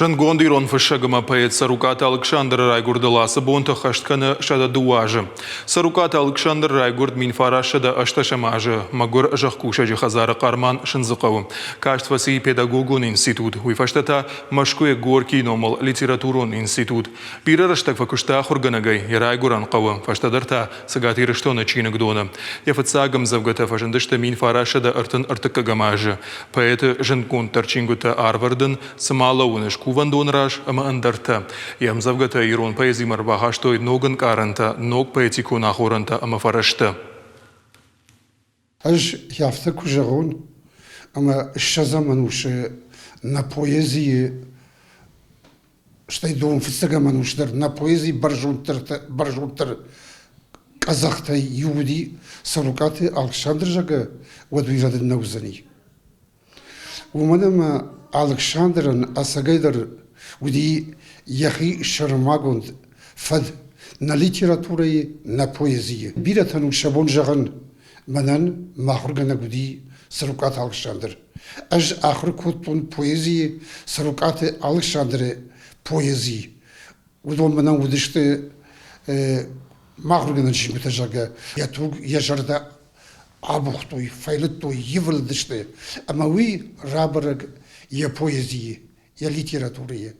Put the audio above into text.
Зындгонд ирон фыссӕг ӕмӕ поэт Цӕрукъаты Алыксандры райгуырдыл ацы бонты хӕст кӕны 102 азы. Цӕрукъаты Алыксандр райгуырд 1980 азы мӕгуыр зӕхкусӕджы хӕдзары Хъарман Сындзыхъӕуы. Каст фӕци педагогон институт, уый фӕстӕ та Мӕскуыйы Горькийы номыл литературон институт. Бирӕ рӕстӕг фӕкуыста ахуыргӕнӕгӕй йӕ райгуырӕн хъӕуы, фӕстӕдӕр та Цӕгат Ирыстоны чиныгдоны. Йӕ фыццаг ӕмдзӕвгӕтӕ фӕзындысты 1933 азы. Поэты зындгонддӕр чингуытӕ Арвӕрдын, Цыма лӕууыныс кувӕндоны раз ӕмӕ ӕндӕртӕ. Йӕ ӕмдзӕвгӕтӕ ирон поэзимӕ ӕрбахастой ног ӕнкъарӕнтӕ, ног поэтикон ахорӕнтӕ ӕмӕ фӕрӕзтӕ. Ӕз афтӕ куы зӕгъон, ӕмӕ ссӕдзӕм ӕнусы нӕ поэзийы, стӕй дон фыццӕгӕм ӕнус дӕр нӕ поэзийы бӕрзонддӕр къӕдзӕхтӕй иу уыди Цӕрукъаты Алыксандр, зӕгъгӕ, уӕд уый рӕдыд нӕ уыдзӕни. Уымӕн ӕмӕ Алыксандрӕн ӕцӕгӕйдӕр уыди йӕхи сӕрмагонд фӕд нӕ литературӕйы, нӕ поэзийы. Бирӕтӕн у сӕ бон зӕгъын, мӕнӕн мӕ ахуыргӕнӕг уыди Цӕрукъаты Алыксандр. Ӕз ахуыр кодтон поэзийы Цӕрукъаты Алыксандры поэзи. Уыдон мӕнӕн уыдысты мӕ ахуыргӕнӕн чингуытӕ, зӕгъгӕ, йӕ туг, йӕ зӕрдӕ абухтой, фӕйлыдтой, ивылдысты, ӕмӕ уый рабӕрӕг йӕ поэзийы, йӕ литературӕйы.